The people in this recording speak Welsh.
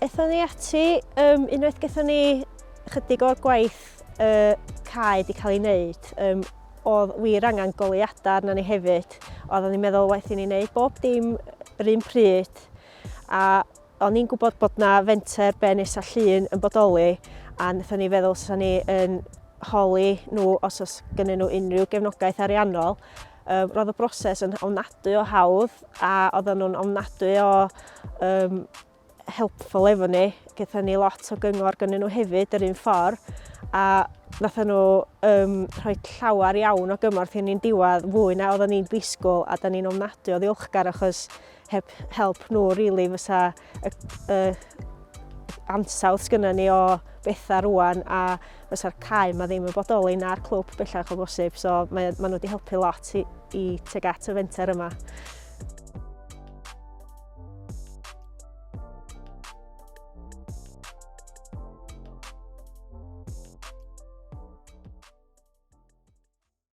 Aethon ni ati, um, unwaith gaethon ni chydig o'r gwaith uh, cae wedi cael ei wneud, um, oedd wir angen goleuadau arna ni hefyd. Oedden ni'n meddwl waeth i ni wneud bob dim yr un pryd. A o'n i'n gwybod bod na fenter Be Nesa Llun yn bodoli a wnaethon ni feddwl 'sa ni yn holi nhw os oes gynnyn nhw unrhyw gefnogaeth ariannol. Um, roedd y broses yn ofnadwy o hawdd a oedden nhw'n ofnadwy o um, helpful efo ni. Gaethon ni lot o gyngor gynnyn nhw hefyd yr un ffordd a nathon nhw um, rhoi llawer iawn o gymorth i ni'n diwedd fwy na oedden ni'n disgwyl a da ni'n ofnadwy o ddiolchgar achos heb help nhw rili fysa y, y ansawdd sgynna ni o bethau rwan a fysa'r cae ma ddim yn bodoli na'r clwb bellach o bosib so mae, ma nhw wedi helpu lot i, i tuag at y fenter yma.